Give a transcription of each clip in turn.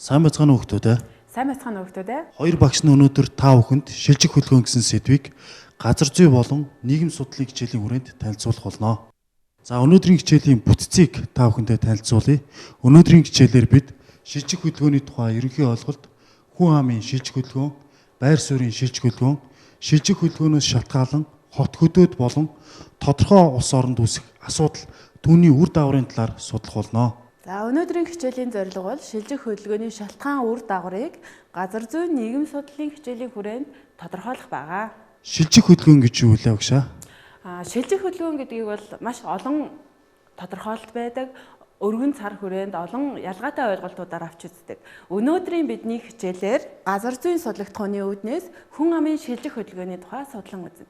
Сайн байцгаана уу хүмүүс ээ. Сайн байцгаана уу хүмүүс ээ. Хоёр багш нь өнөөдөр та бүхэнд шилжих хөдөлгөөн гэсэн сэдвийг газар зүй болон нийгэм судлалын хичээлийн хүрээнд танилцуулах болно. За, өнөөдрийн хичээлийн бүтцийг та бүхэндээ танилцуулъя. Өнөөдрийн хичээлээр бид шилжих хөдөлгөөний тухай ерөнхий ойлголт, хүн амын шилжих хөдөлгөөн, байр суурийн шилжих хөдөлгөөн, шилжих хөдөлгөөнөөс шалтгаалan хот хөдөөд болон тодорхой улс оронд үүсэх асуудал, түүний үр дагаврын талаар судлах болно. За, өнөөдрийн хичээлийн зорилго бол шилжих хөдөлгөөний шалтгаан, үр дагаврыг газар зүйн нийгэм судлалын хичээлийн хүрээнд тодорхойлох байгаа. Шилжих хөдөлгөөн гэж юу вэ, багшаа? Шилжих хөдөлгөөн гэдгийг бол маш олон тодорхойлолт байдаг. Өргөн цар хүрээнд олон ялгаатай ойлголтуудаар авч үздэг. Өнөөдрийн бидний хичээлээр газар зүйн судлагдахууны үүднээс хүн амын шилжих хөдөлгөөний тухай судлан үзнэ.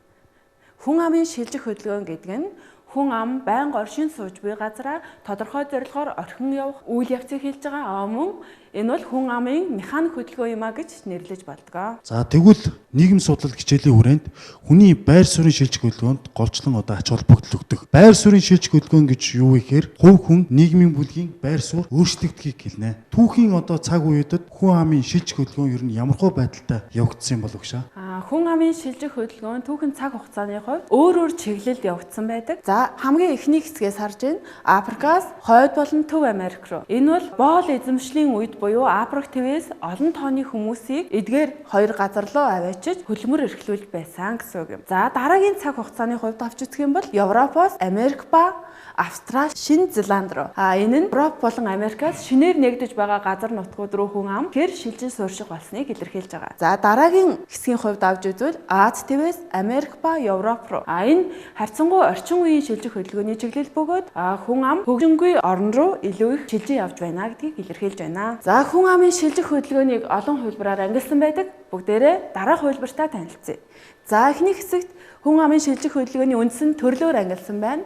Хүн амын шилжих хөдөлгөөн гэдэг нь хүн ам байнга оршин сууж буй газараа тодорхой зорилгоор орхин явах үйл явцыг хэлж байгаа. Мөн энэ бол хүн амын механик хөдөлгөөн юм а гэж нэрлэж болдгоо. За, тэгвэл нийгэм судлал хичээлийн хүрээнд хүний байр суурийн шилжих хөдөлгөөнд голчлон одоо ач холбогдол өгдөг. Байр суурийн шилжих хөдөлгөөн гэж юу вэ гэхээр хувь хүн, нийгмийн бүлгийн байр суурь өөрчлөгдөхийг хэлнэ. Түүхийн одоо цаг үеүүдэд хүн амын шилжих хөдөлгөөн ер нь ямархуу байдалтай явагдсан юм бол, багшаа? Хүн амын шилжих хөдөлгөөн түүхэн цаг хугацааны хувьд өөр өөр чиглэлд явагдсан байдаг. За, хамгийн эхний хэсгээс харж байна. Африкаас хойд болон Төв Америк руу. Энэ бол боол эзэмшлийн үед буюу Африк твээс олон тооны хүмүүсийг эдгээр хоёр газар руу аваачиж хөдөлмөр эрхлүүлж байсан гэсэн үг юм. За, дараагийн цаг хугацааны хувьд авч үзэх юм бол Европоос Америк ба Австрали, Шинэ Зеланд руу. Энэ нь Европ болон Америкаас шинээр нэгдэж байгаа газар нутгууд руу хүн ам хэр шилжин суурьших болсныг илэрхийлж байгаа. За, дараагийн хэсгийн хувьд авч үзвэл Аз твээс Америк ба Европ руу. Энэ харьцангуй орчин үеийн шилжих хөдөлгөөний чиглэл бөгөөд хүн ам хөгжингүй орн руу илүү их шилжин явж байна гэдгийг илэрхийлж байна. За, хүн амын шилжих хөдөлгөөнийг олон хувилбараар ангилсан байдаг. Бүгдээрээ дараах хувилбартаа танилцъя. За, эхний хэсэгт хүн амын шилжих хөдөлгөөний үндсэн төрлөөр ангилсан байна.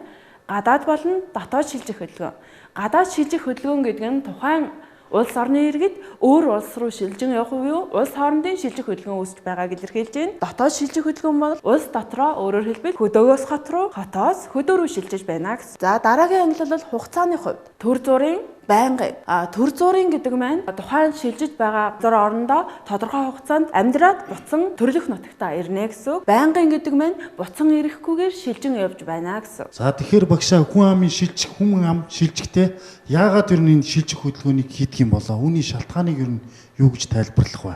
Гадаад болон дотоод шилжих хөдөлгөөн. Гадаад шилжих хөдөлгөөн гэдэг нь тухайн улс орны иргэд өөр улс руу шилжин явах буюу улс хоорондын шилжих хөдөлгөөн үүсэж байгааг илэрхийлж байна. Дотоод шилжих хөдөлгөөн бол улс дотроо, өөрөөр хэлбэл хөдөөгөөс хот руу, хотоос хөдөө рүү шилжиж байна гэсэн. За, дараагийн ангилал бол хугацааны хувьд төр зургийн, байнгын. Төр зургийн гэдэг маань тухайн шилжиж байгаа газар орондоо тодорхой хугацаанд амьдраад буцан төрлөх нутагтаа ирнэ гэсэн үг. Байнгын гэдэг маань буцан ирэхгүйгээр шилжин явж байна гэсэн. За, тэгэхээр багшаа, хүн амын шилжих, хүн ам шилжихдээ яагаад ер нь энэ шилжих хөдөлгөөнийг хийдэг юм болоо? Үүний шалтгааныг ер нь юу гэж тайлбарлах вэ?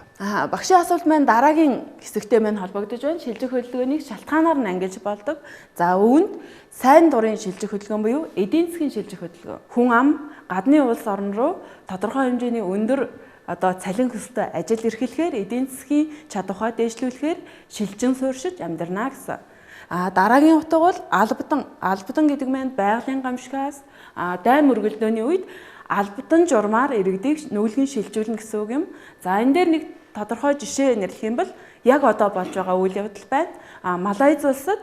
Багшийн асуулт маань дараагийн хэсэгтэй маань холбогдож байна. Шилжих хөдөлгөөнийг шалтгаанаар нь ангилж болдог. За, үүнд сайн дурын шилжих хөдөлгөөн буюу эдийн засгийн шилжих хөдөлгөөн. Хүн ам гадны улс орн руу тодорхой хэмжээний өндөр одоо цалин хөстэй ажил эрхлэхээр, эдийн засгийн чадвараа дээшлүүлэхээр шилжин суурьшиж амьдрна гэсэн. Дараагийн утга бол албадан. Албадан гэдэг маань байгалийн гамшигаас, дайн мөргөлдөөний үед албадан журмаар иргэдийг нүүлгэн шилжүүлнэ гэсэн үг юм. За, энэ дээр нэг тодорхой жишээ нэрлэх юм бол яг одоо болж байгаа үйл явдал байна. Малайз улсад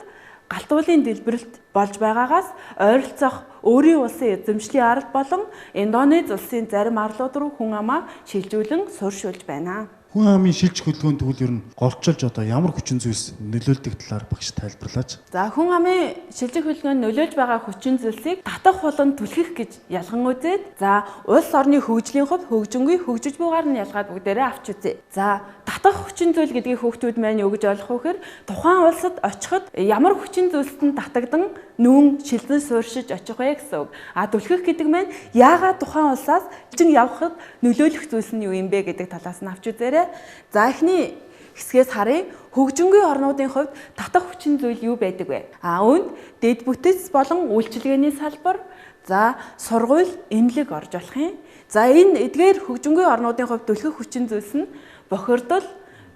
галтуулын дэлбэрэлт болж байгаагаас ойролцоох өөрийн улсын эзэмшлийн арал болон Индонез улсын зарим арлууд руу хүн амаа шилжүүлэн суурьшуулж байна. Хүн амын шилжих хөдөлгөөн тэгвэл ер нь голчилж одоо ямар хүчин зүйлс нөлөөлдөг талаар багш тайлбарлаач. За, хүн амын шилжих хөдөлгөөнд нөлөөлж байгаа хүчин зүйлсийг татах болон түлхэх гэж ялган үзээд, за, улс орны хөгжлийн хувьд хөгжингүй, хөгжиж буйгаар нь ялгаад бүгдээрээ авч үзье. За, татах хүчин зүйл гэдгийг хүүхдүүд маань юу гэж ойлгох вэ гэхээр тухайн улсад очиход ямар хүчин зүйлсэд нь татагдан нүүн шилжин суурьшиж очих вэ гэсэн үг. Түлхэх гэдэг маань яагаад тухайн улсаас шилжин явахад нөлөөлөх зүйлс нь юу юм бэ гэдэг талаас нь авч үзээрэй. За, эхний хэсгээс харъя. Хөгжингүй орнуудын хувьд татах хүчин зүйл юу байдаг вэ? Үүнд дэд бүтэц болон үйлчилгээний салбар, за, сургууль, эмнэлэг орж болох юм. За, энэ эдгээр хөгжингүй орнуудын хувьд түлхэх хүчин зүйлс нь бохирдол,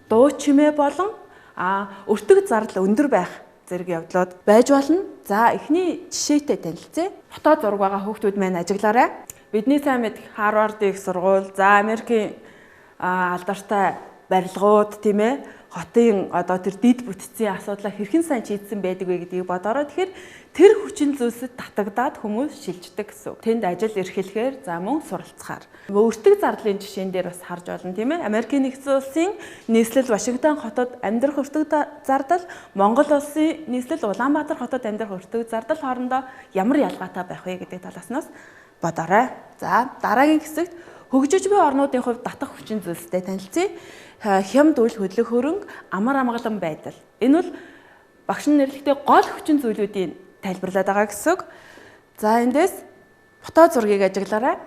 дуу чимээ болон өртөг зардал өндөр байх зэрэг явдлууд байж болно. За, эхний жишээтэй танилцъя. Фото зураг байгаа, хүүхдүүд маань ажиглаарай. Бидний сайн мэдэх Харвардын их сургууль, за, Америкийн алдартай барилгууд, тийм ээ, хотын одоо тэр дид бүтцийн асуудлаа хэрхэн сайн шийдсэн байдаг вэ гэдгийг бодороо. Тэгэхээр тэр хүчин зүйлсэд татагдаад хүмүүс шилждэг гэсэн үг. Тэнд ажил эрхлэхээр, за, мөн суралцахаар. Өртөг зардлын жишээн дээр бас харж болно, тийм ээ. Америкийн нэгдсэн улсын нийслэл Вашингтон хотод амьдрах өртөг зардал, Монгол улсын нийслэл Улаанбаатар хотод амьдрах өртөг зардал хоорондоо ямар ялгаатай байх вэ гэдэг талаас нь бас бодоорой. За, дараагийн хэсэгт Хөгжиж буй орнуудын хувьд татах хүчин зүйлстэй танилцъя. Хямд үл хөдлөх хөрөнгө, амар амгалан байдал. Энэ бол багш нь нэрлэхдээ гол хүчин зүйлүүдийг тайлбарлаад байгаа гэсэн үг. За эндээс фото зургийг ажиглаарай.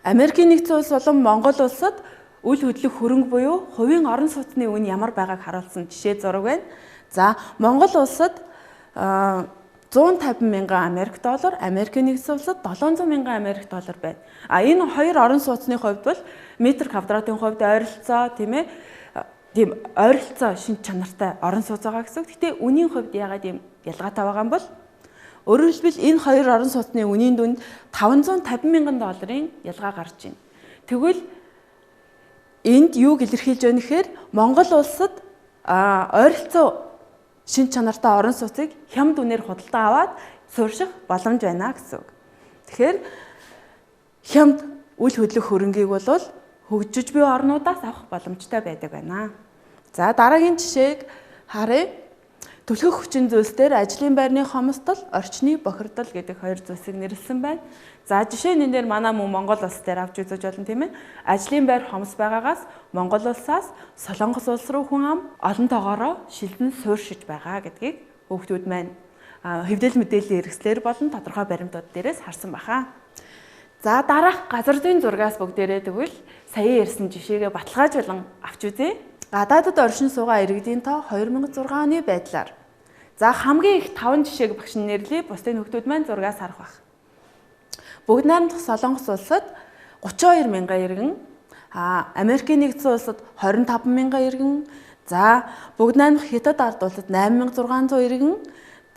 Америкийн нэгдсэн улс болон Монгол улсад үл хөдлөх хөрөнгө буюу хувийн орон сууцны үн ямар байгааг харуулсан жишээ зураг байна. За Монгол улсад 150 мянган Америк доллар, Америкийн нэгдсэн улсад 700 мянган Америк доллар байна. А энэ хоёр орон сууцны хувьд бол метр квадратын хувьд ойролцоо, тийм ээ, тийм ойролцоо шинж чанартай орон сууц байгаа гэсэн үг. Гэхдээ үнийн хувьд яагаад ийм ялгаатай байгаа юм бол өөрөөр хэлбэл энэ хоёр орон сууцны үнийн дүнд 550 мянган долларын ялгаа гарч байна. Тэгвэл энд юуг илэрхийлж байна гэхээр Монгол улсад ойролцоо шинж чанартай орон сууцыг хямд үнээр худалдан аваад суурших боломж байна гэсэн үг. Тэгэхээр хямд үл хөдлөх хөрөнгийг бол хөгжиж буй орнуудаас авах боломжтой байдаг байна. За дараагийн жишээг харъя. Түлхэх хүчин зүйлс дээр ажлын байрны хомсдол, орчны бохирдол гэдэг хоёр зүйлсийг нэрлэсэн байна. За жишээ нь энэ дээр манай мөн Монгол улс дээр авч үзэж болно, тийм ээ. Ажлын байр хомс байгаагаас Монгол улсаас Солонгос улс руу хүн ам олон тоогоороо шилдэн сууршиж байгаа гэдгийг хүүхдүүд маань хэвлэл мэдээллийн хэрэгслэр болон тодорхой баримтууд дээрээс харсан баха. За дараах газар зүйн зургаас бүгдээрээ тэгвэл сая ярьсан жишээгээ баталгаажуулан авч үзье. Гадаадад оршин суугаа иргэдийн тоо 2006 оны байдлаар. За хамгийн их 5 жишээг багш нь нэрлэе. Бусдын хүүхдүүд маань зургаас харах байх. Бүгд найрамдах Солонгос улсад 32 мянган иргэн, Америкийн нэгдсэн улсад 25 мянган иргэн, за бүгд найрамдах Хятад ард улсад 8600 иргэн,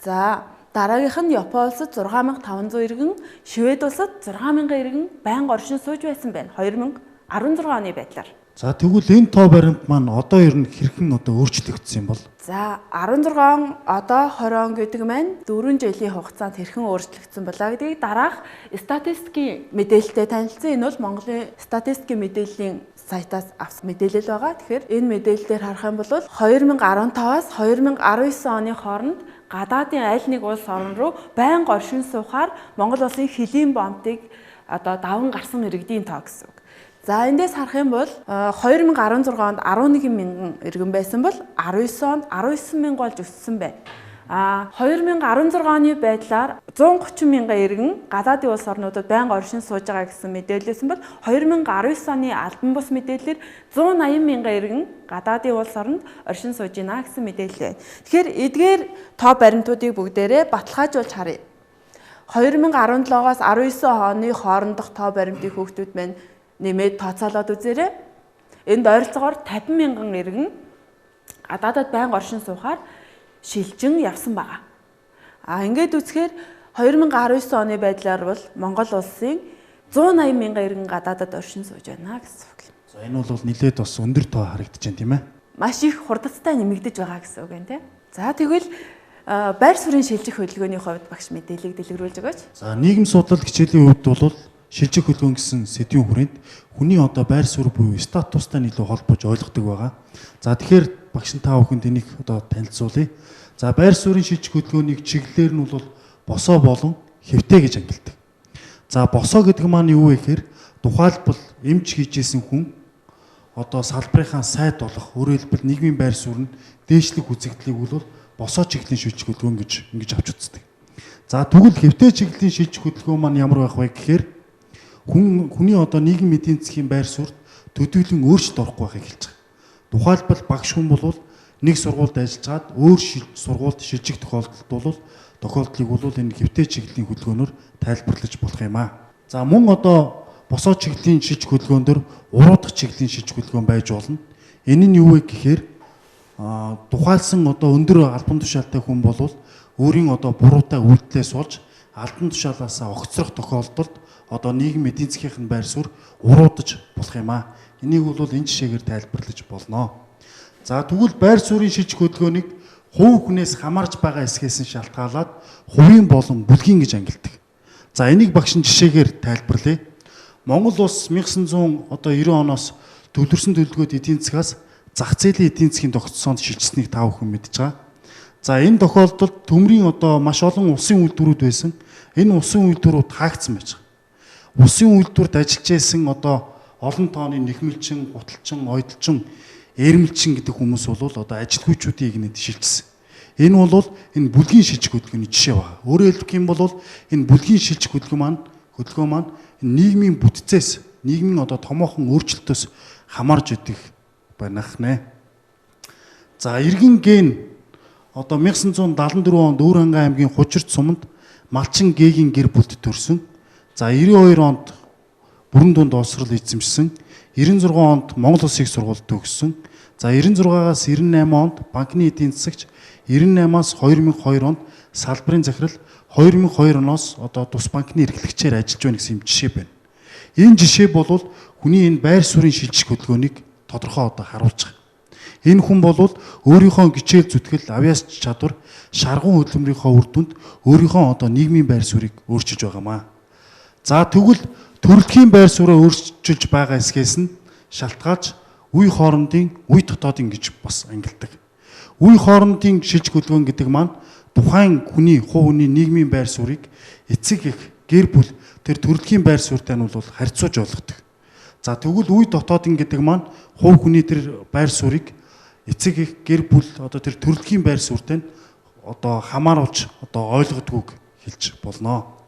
за дараагийнх нь Япон улсад 6500 иргэн, Швед улсад 6000 иргэн байнга оршин сууж байсан байна. 2016 оны байдлаар. За тэгвэл энэ тоо баримт маань одоо ер нь хэрхэн одоо өөрчлөгдсөн юм бол? За 16 он одоо 20 он гэдэг маань 4 жилийн хугацаанд хэрхэн өөрчлөгдсөн болоо гэдгийг дараах статистикийн мэдээлэлтэй танилцсан. Энэ бол Монголын статистикийн мэдээллийн сайтаас авсан мэдээлэл байгаа. Тэгэхээр энэ мэдээлэлээр харах юм бол 2015-аас 2019 оны хооронд гадаадын аль нэг улс орн руу байнга оршин суухаар Монгол улсын хөлийн бомтыг одоо даван гарсан иргэдийн тоо гэсэн үг. За эндээс харах юм бол 2016 онд 11 мянган иргэн байсан бол 19 онд 19 мянга болж өссөн байна. 2016 оны байдлаар 130 мянган иргэн гадаадын улс орнуудад байнга оршин сууж байгаа гэсэн мэдээлэлсэн бол 2019 оны албан бус мэдээлэлээр 180 мянган иргэн гадаадын улс оронд оршин сууж байна гэсэн мэдээлэл байна. Тэгэхээр эдгээр тоо баримтуудыг бүгдээрээ баталгаажуулж харъя. 2017-оос 19 оны хоорондох тоо баримтыг хүүхдүүд маань нэмээд тооцоолоод үзээрэй. Энд ойролцоогоор 50 мянган иргэн гадаадад байнга оршин суухаар шилжин явсан байгаа. Ингээд үзэхээр 2019 оны байдлаар бол Монгол улсын 180 мянган иргэн гадаадад оршин сууж байна гэсэн үг. За энэ бол нэлээд бас өндөр тоо харагдаж байна, тийм ээ? Маш их хурдцтай нэмэгдэж байгаа гэсэн үг юм, тийм. За тэгвэл байр суурийн шилжих хөдөлгөөний хувьд багш мэдээллийг дэлгэрүүлж өгөөч. За нийгэм судлал хичээлийн хувьд бол шилжих хөдөлгөөн гэсэн сэдвийн хүрээнд хүний одоо байр суурь буюу статустай илүү холбож ойлгодог байгаа. За тэгэхээр багш нь та бүхэнд энийг одоо танилцуулъя. За байр суурийн шилжих хөдөлгөөнийг чиглэлээр нь бол босоо болон хэвтэй гэж ангилдаг. За босоо гэдэг маань юу вэ гэхээр тухайлбал эмч хийжсэн хүн одоо салбарынхаа сайд болох, өөрөөр хэлбэл нийгмийн байр суурь нь дээшлэх үзэгдлийг бол босоо чиглэлийн шилжих хөдөлгөөн гэж ингэж авч үздэг. За тэгвэл хэвтэй чиглэлийн шилжих хөдөлгөөн маань ямар байх вэ гэхээр хүний одоо нийгэм эдийн засгийн байр суурьт төдийлөн өөрчлөлт орохгүй байхыг хэлж байгаа. Тухайлбал багш хүн бол нэг сургуульд ажиллаж байгаад өөр сургуульд шилжих тохиолдолд бол тохиолдлыг бол энэ хэвтэй чиглэлийн хөдөлгөөнөөр тайлбарлаж болох юм аа. За мөн одоо босоо чиглэлийн шилжих хөдөлгөөн дээр уруудах чиглэлийн шилжих хөдөлгөөн байж болно. Энэ нь юу вэ гэхээр тухайлсан одоо өндөр албан тушаалтай хүн бол өөрийн одоо буруутай үйлдэлээс болж албан тушаалаасаа огцрох тохиолдолд одоо нийгэм эдийн засгийн байр суурь уруудаж болох юм аа. Энийг бол энэ жишээгээр тайлбарлаж болно. За тэгвэл байр суурийн шилжих хөдөлгөөнийг хувь хүнээс хамаарч байгаа хэсгээс нь шалтгаалаад хувийн болон бүлгийн гэж ангилдаг. За энийг багш нь жишээгээр тайлбарлая. Монгол улс 1990 оноос төвлөрсөн төлөвлөгөөт эдийн засгаас зах зээлийн эдийн засгийн тогтцоонд шилжсэнийг та бүхэн мэдж байгаа. За энэ тохиолдолд төмрийн одоо маш олон улсын үйлдвэрүүд байсан. Энэ улсын үйлдвэрүүд хаагдсан байж байгаа. Улсын үйлдвэрт ажиллаж байсан одоо олон тооны нэхмэлчин, гуталчин, ойдолчин, эрмэлчин гэдэг хүмүүс бол одоо ажилгүйчүүдийн игнэд шилжсэн. Энэ бол энэ бүлгийн шилжих хөдөлгөөний жишээ байна. Өөрөөр хэлэх юм бол энэ бүлгийн шилжих хөдөлгөөн маань энэ нийгмийн бүтцээс, нийгмийн одоо томоохон өөрчлөлтөөс хамаарж идэх байна нэ. За иргэн ген одоо 1974 онд Өвөр-Хангай аймгийн Хужирт суманд Малчин Гээгийн гэр бүлд төрсөн. За 92 онд бүрэн дунд боловсрол эзэмшсэн. 96 онд Монгол Улсын их сургуульд төгссөн. За 96-аас 98 онд банкны эдийн засагч, 98-аас 2002 онд салбарын захирал, 2002 оноос одоо тус банкны эрхлэгчээр ажиллаж байна гэсэн юм жишээ байна. Энэ жишээ бол хүний энэ байр суурийн шилжих хөдөлгөөнийг тодорхой одоо харуулж байгаа. Энэ хүн бол өөрийнхөө гिचээл зүтгэл, авьяас чадвар, шаргуун хөдөлмөрийнхөө үр дүнд өөрийнхөө одоо нийгмийн байр суурийг өөрчилж байгаамаа. За тэгвэл төрөлхийн байр сууриа өөрчилж байгаа хэсгээс нь шалтгаалж үе хоорондын, үе дотоодын гэж бас ангилдаг. Үе хоорондын шилжих хөдөлгөөн гэдэг маань тухайн хүний, хувь хүний нийгмийн байр суурийг эцэг эх, гэр бүл тэр төрөлхийн байр суурьтай нь бол харьцуулж ойлгодог. За тэгвэл үе дотоодын гэдэг маань хувь хүний тэр байр суурийг эцэг эх, гэр бүл одоо тэр төрөлхийн байр суурьтай нь одоо хамааруулж одоо ойлгодгүйг хэлж болно.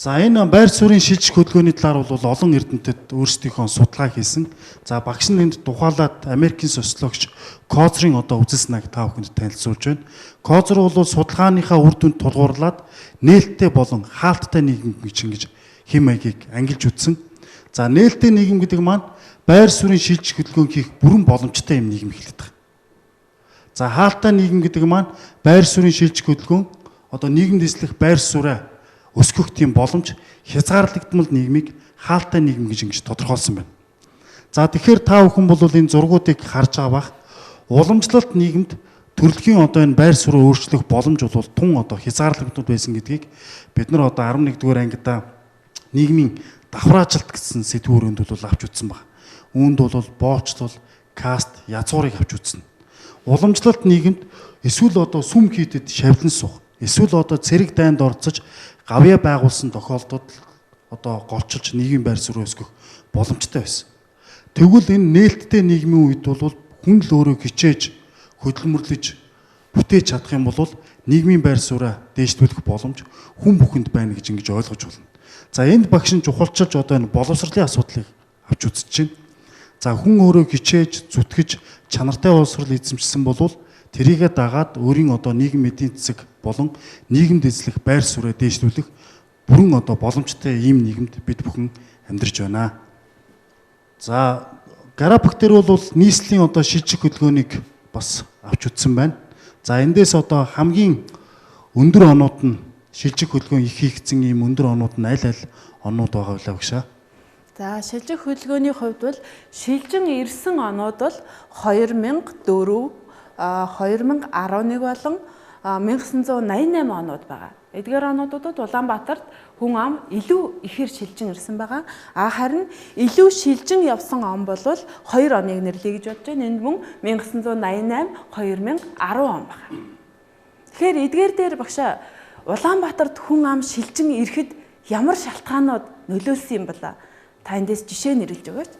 За энэ байр суурийн шилжих хөдөлгөөний талаар бол олон эрдэмтэд өөрсдийнхөө судалгаа хийсэн. За багш нь энд тухайлаад Америкийн социологч Козрын одоо үзэл санааг та бүхэнд танилцуулж байна. Козр бол судалгааныхаа үр дүнд тулгуурлаад нээлттэй болон хаалттай нийгэм гэж ингэж хэм маягийг ангилж үзсэн. За нээлттэй нийгэм гэдэг маань байр суурийн шилжих хөдөлгөөн хийх бүрэн боломжтой юм нийгэм эхлэх байгаа. За хаалттай нийгэм гэдэг маань байр суурийн шилжих хөдөлгөөн одоо нийгэмд эзлэх байр сууриа өсгөх тийм боломж хязгаарлагдмал нийгмийг хаалтай нийгэм гэж ингэж тодорхойлсон байна. За тэгэхээр та бүхэн бол энэ зургуудыг харж байгаа бах. Уламжлалт нийгэмд төрөлхийн одоо энэ байр суурь өөрчлөх боломж бол тун одоо хязгаарлагдмал байсан гэдгийг бид нар одоо 11 дугаар ангидаа нийгмийн давхраачлалт гэсэн сэдвийн өрөөнд бол авч үзсэн баг. Үүнд бол боолчлол, каст, язгуурыг авч үзсэн. Уламжлалт нийгэмд эсвэл одоо сүм хийдэд шавлан суух, эсвэл одоо цэрэг дайнд орцож гавьяа байгуулсан тохиолдолд одоо голчилж нийгмийн байр суурь өсгөх боломжтой байсан. Тэгвэл энэ нээлттэй нийгмийн үед бол хүн л өөрөө хичээж, хөдөлмөрлөж бүтээж чадах юм бол нийгмийн байр сууриа дээшлүүлэх боломж хүн бүхэнд байна гэж ингэж ойлгож байна. За энд багш нь чухалчилж одоо энэ боловсролын асуудлыг авч үзэж байна. За хүн өөрөө хичээж, зүтгэж, чанартай боловсрол эзэмшсэн бол тэрийгэ дагаад өөрийн одоо нийгэм эдийн засаг болон нийгэмд эзлэх байр сууриа дээшлүүлэх бүрэн одоо боломжтой ийм нийгэмд бид бүхэн амьдарч байна. За график дээр бол нийслэлийн одоо шилжих хөдөлгөөнийг бас авч үзсэн байна. За эндээс одоо хамгийн өндөр онууд нь шилжих хөдөлгөөн их хийгдсэн ийм өндөр онууд нь аль аль онууд байгаа вэ багшаа? За шилжих хөдөлгөөний хувьд бол шилжин ирсэн онууд бол 2004, 2011 болон 1988 онууд байгаа. Эдгээр онуудад Улаанбаатарт хүн ам илүү ихээр шилжин ирсэн байгаа. А харин илүү шилжин явсан он бол 2 оныг нэрлэе гэж бодож байна. Энд мөн 1988, 2010 он байна. Тэгэхээр эдгээр дээр багшаа Улаанбаатарт хүн ам шилжин ирэхэд ямар шалтгаанууд нөлөөлсөн юм бол та эндээс жишээ нэрлэж өгөөч.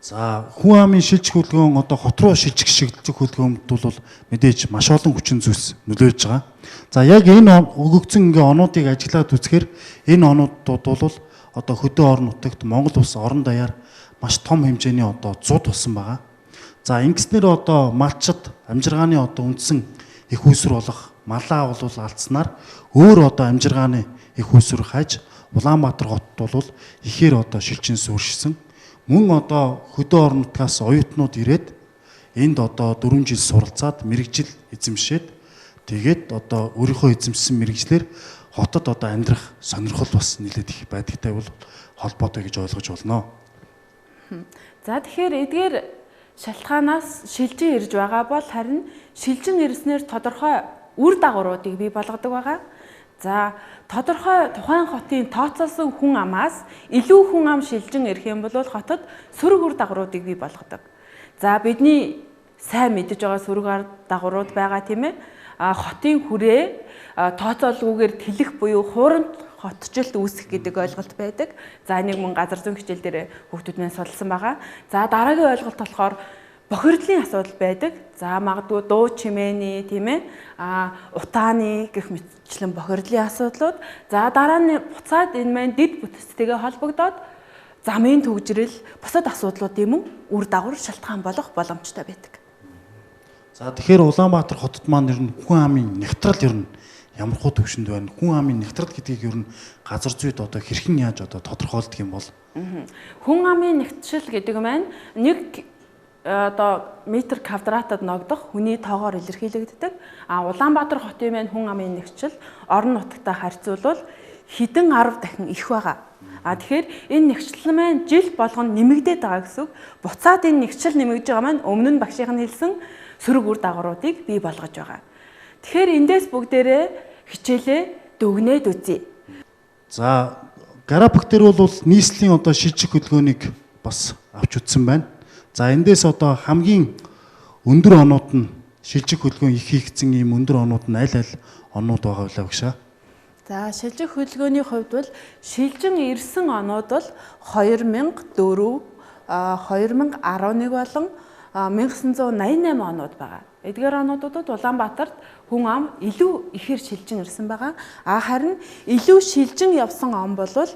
За хүн амын шилжих хөдөлгөөн одоо хот руу шилжих шилжих хөдөлгөөнд бол мэдээж маш олон хүчин зүйлс нөлөөлж байгаа. За яг энэ өгөгдсөн ингээ онуудыг ажиглаад үзэхээр энэ онуудууд бол одоо хөдөө орон нутагт Монгол улс орон даяар маш том хэмжээний одоо зуд болсон байгаа. За ингэснээр одоо малчид амжиргааны одоо үндсэн их үүсвэр болох малаа бол алдснаар өөр одоо амжиргааны их үүсвэр хайж Улаанбаатар хотод бол ихээр одоо шилжин суурьшсан. Мөн одоо хөдөө орон нутгаас оюутнууд ирээд энд одоо 4 жил суралцаад мэргэжил эзэмшээд тэгээд одоо өөрийнхөө эзэмшсэн мэргэжлээр хотод одоо амьдрах сонирхол бас нэлээд их байдагтай бол холбоотой гэж ойлгож болно. За тэгэхээр эдгээр шалтгаанаас шилжин ирж байгаа бол харин шилжин ирснээр тодорхой үр дагавруудыг бий болгодог байгаа. За тодорхой тухайн хотын тооцоолсон хүн амаас илүү хүн ам шилжин ирэх юм бол хотод сөрөг үр дагавруудыг бий болгодог. За бидний сайн мэдэж байгаа сөрөг дагаврууд байгаа тийм ээ. А хотын хүрээ тооцоолгүйгээр тэлэх буюу хуурамч хотжилт үүсэх гэдэг ойлголт байдаг. За энийг мөн газар зүйн хичээл дээр хүүхдүүд маань судалсан байгаа. За дараагийн ойлголт болохоор бохирдлын асуудал байдаг. За магадгүй дуу чимээний, тийм ээ, утааны гэх мэтчлэн бохирдлын асуудлууд. За дараа нь буцаад энэ маань дэд бүтцтэйгээ холбогдоод замын түгжрэл, бусад асуудлуудын мөн үр дагавар шалтгаан болох боломжтой байдаг. За тэгэхээр Улаанбаатар хотод маань ер нь хүн амын нягтрал ер нь ямар хуу төвшөнд байна? Хүн амын нягтрал гэдгийг ер нь газар зүйд одоо хэрхэн яаж одоо тодорхойлдог юм бол? Хүн амын нягтрал гэдэг маань нэг одоо метр квадратад ногдох хүний тоогоор илэрхийлэгддэг. А Улаанбаатар хотын маань хүн амын нэгчил орон нутагтай харьцуулбал хэдэн 10 дахин их байгаа. А тэгэхээр энэ нэгчлэл маань жил болгоно нэмэгдээд байгаа гэсэн үг. Буцаад энэ нэгчил нэмэгдэж байгаа маань өмнө нь багшийнх нь хэлсэн сөрөг үр дагавруудыг бий болгож байгаа. Тэгэхээр эндээс бүгдээрээ хичээлээ дүгнээд үзье. За график дээр бол нийслэлийн одоо шилжих хөдөлгөөнийг бас авч үзсэн байна. За эндээс одоо хамгийн өндөр онууд нь шилжих хөдөлгөөн их хийгдсэн ийм өндөр онууд нь аль аль онууд байгаа вэ багшаа? За шилжих хөдөлгөөний хувьд бол шилжин ирсэн онууд бол 2004, 2011 болон 1988 онууд байгаа. Эдгээр онуудад Улаанбаатарт хүн ам илүү ихээр шилжин ирсэн байгаа. А харин илүү шилжин явсан он бол 2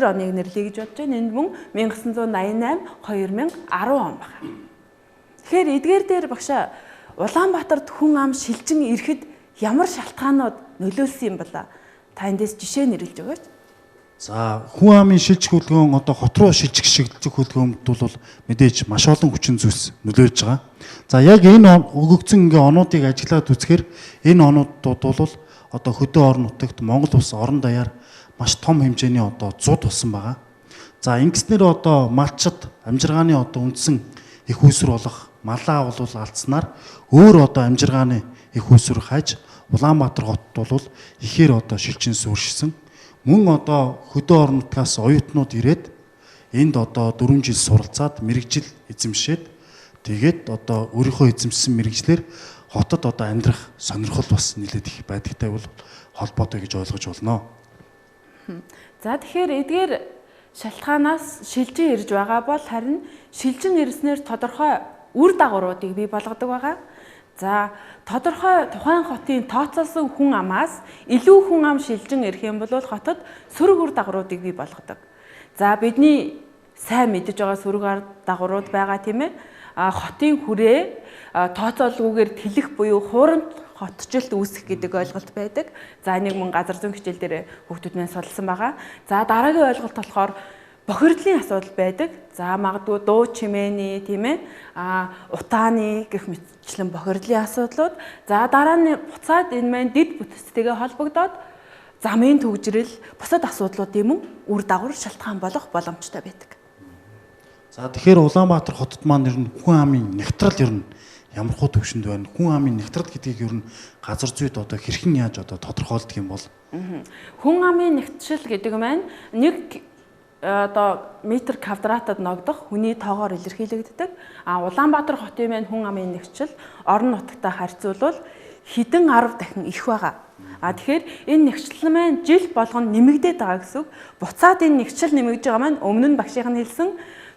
оныг нэрлэе гэж бодож байна. Энд мөн 1988, 2010 он байна. Тэгэхээр эдгээр дээр багшаа Улаанбаатарт хүн ам шилжин ирэхэд ямар шалтгаанууд нөлөөлсөн юм бол та эндээс жишээ нэрлэж өгөөч. За хүн амын шилжих хөдөлгөөн одоо хот руу шилжих хөдөлгөөнд бол мэдээж маш олон хүчин зүйлс нөлөөлж байгаа. За яг энэ өгөгдсөн ингээ онуудыг ажиглаад үзэхээр энэ онуудууд бол одоо хөдөө орон нутагт Монгол улс орон даяар маш том хэмжээний одоо зуд болсон байгаа. За ингэснээр одоо малчид амжиргааны одоо үндсэн их үүсвэр болох малаа бол алдсанаар өөр одоо амжиргааны их үүсвэр хайж Улаанбаатар хотод бол ихээр одоо шилжин суурьшсан. Мөн одоо хөдөө орон нутгаас оюутнууд ирээд энд одоо 4 жил суралцаад мэргэжил эзэмшээд тэгээд одоо өөрийнхөө эзэмшсэн мэргэжлээр хотод одоо амьдрах сонирхол бас нэлээд их байдагтай бол холбоотой гэж ойлгож болно. За тэгэхээр эдгээр шалтгаанаас шилжин ирж байгаа бол харин шилжин ирснээр тодорхой үр дагавруудыг бий болгодог байгаа. За тодорхой тухайн хотын тооцоолсон хүн амаас илүү хүн ам шилжин ирэх юм бол хотод сөрөг үр дагавруудыг бий болгодог. За бидний сайн мэдэж байгаа сөрөг дагаврууд байгаа тийм ээ. Хотын хүрээ тооцоолгүйгээр тэлэх буюу хуурамч хотжилт үүсэх гэдэг ойлголт байдаг. За энийг мөн газар зүйн хичээл дээр хүүхдүүд маань судалсан байгаа. За дараагийн ойлголт болохоор бохирдлын асуудал байдаг. За магадгүй дуу чимээний, тийм ээ, утааны гэх мэтчлэн бохирдлын асуудлууд. За дараа нь буцаад энэ маань дэд бүтцтэйгээ холбогдоод замын түгжрэл, бусад асуудлуудын мөн үр дагавар шалтгаан болох боломжтой байдаг. За тэгэхээр Улаанбаатар хотод маань ер нь хүн амын нягтрал ер нь ямар хуу төвшөнд байна? Хүн амын нягтрал гэдгийг ер нь газар зүйд одоо хэрхэн яаж одоо тодорхойлдог юм бол? Хүн амын нягтрал гэдэг маань нэг одоо метр квадратад ногдох хүний тоогоор илэрхийлэгддэг. А Улаанбаатар хотын маань хүн амын нэгчил орон нутагтай харьцуулбал хэдэн 10 дахин их байгаа. А тэгэхээр энэ нэгчлэл маань жил болгоно нэмэгдээд байгаа гэсэн үг. Буцаад энэ нэгчил нэмэгдэж байгаа маань өмнө нь багшийнх нь хэлсэн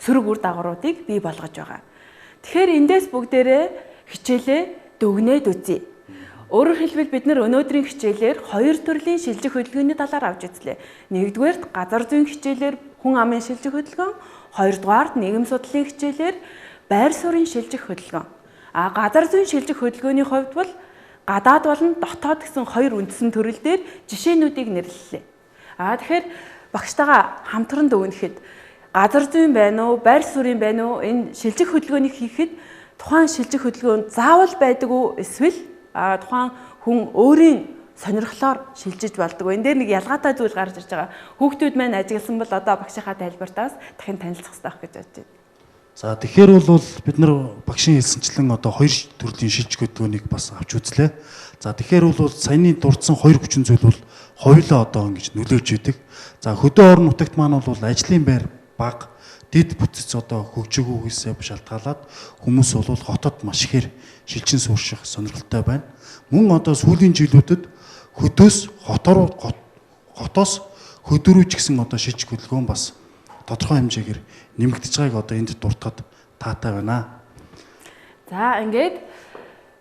сөрөг үр дагавруудыг бий болгож байгаа. Тэгэхээр эндээс бүгдээрээ хичээлээ дүгнээд үзье. Өөрөөр хэлбэл бид нар өнөөдрийн хичээлээр хоёр төрлийн шилжих хөдөлгөөний талаар авч үзлээ. Нэгдүгээрт газар зүйн хичээлээр хүн амын шилжих хөдөлгөөн, хоёрдугаарт нийгэм судлалын хичээлээр байр суурийн шилжих хөдөлгөөн. А газар зүйн шилжих хөдөлгөөний хувьд бол гадаад болон дотоод гэсэн хоёр үндсэн төрөл дээр жишээнүүдийг нэрлэлээ. А тэгэхээр багштайгаа хамтран дүгнэхэд газар зүйн байна уу, байр суурийн байна уу, энэ шилжих хөдөлгөөнийг хийхэд тухайн шилжих хөдөлгөөн заавал байдаг уу эсвэл тухайн хүн өөрийн сонирхлоор шилжиж болдог. Энэ дээр нэг ялгаатай зүйл гарч ирж байгаа. Хүүхдүүд маань ажигласан бол одоо багшийнхаа тайлбартаас дахин танилцах хэрэгтэй байх гэж бодож байна. За тэгэхээр бол бид нар багшийн хэлсэнчлэн одоо хоёр төрлийн шилжих хөдөлгөөнийг бас авч үзлээ. За тэгэхээр бол саяны дурдсан хоёр хүчин зүйл бол хоёулаа одоо ингэж нөлөөлж идэг. За хөдөө орон нутагт маань бол ажлын байр бага, дэд бүтэц одоо хөгжөөгүйгээсээ шалтгаалаад хүмүүс бол хотод маш ихээр шилжин суурших сонирхолтой байна. Мөн одоо сүүлийн жилүүдэд хөдөөс хотоос Хөдөө рүү ч гэсэн одоо шилжих хөдөлгөөн бас тодорхой хэмжээгээр нэмэгдэж байгааг одоо энд дуртахад таатай байна. За ингээд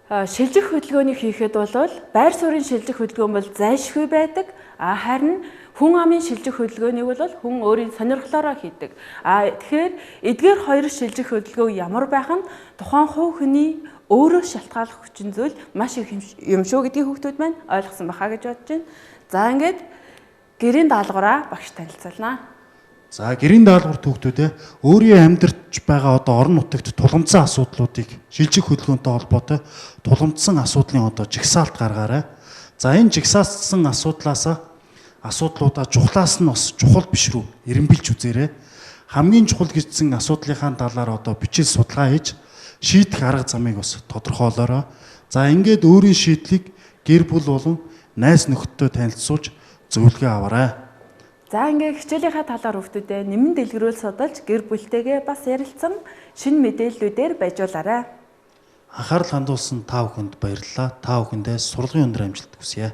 шилжих хөдөлгөөнийг хийхэд бол байр суурийн шилжих хөдөлгөөн бол зайлшгүй байдаг. Харин хүн амын шилжих хөдөлгөөнийг бол хүн өөрийн сонирхлоороо хийдэг. Тэгэхээр эдгээр хоёр шилжих хөдөлгөөн ямар байх нь тухайн хувь хүний өөрөө шалтгааллах хүчин зүйл маш их юм шүү гэдгийг хүүхдүүд маань ойлгосон байхаа гэж бодож байна. За ингээд гэрийн даалгавраа багш танилцуулнаа. За гэрийн даалгавар хүүхдүүдээ өөрийн амьдарч байгаа одоо орон нутагт тулгамдсан асуудлуудыг шилжих хөдөлгөөнтэй холбоотой тулгамдсан асуудлын одоо жагсаалт гаргаарай. За энэ жагсаасан асуудлуудаа чухлаас нь бас чухал биш рүү эренбэлж үзээрэй. Хамгийн чухал гэсэн асуудлынхаа талаар одоо бичил судалгаа хийж шийдэх арга замыг бас тодорхойлоорой. За ингээд өөрийн шийдлийг гэр бүл болон найз нөхдөдөө танилцуулж зөвлөгөө аваарай. За ингээд хичээлийнхаа талаар хүүхдүүдээ нэмэн дэлгэрүүл судалж гэр бүлтэйгээ бас ярилцсан шинэ мэдээллүүдээр байжуулаарай. Анхаарал хандуулсан та бүхэнд баярлалаа. Та бүхэндээ сурлагын өндөр амжилт хүсье.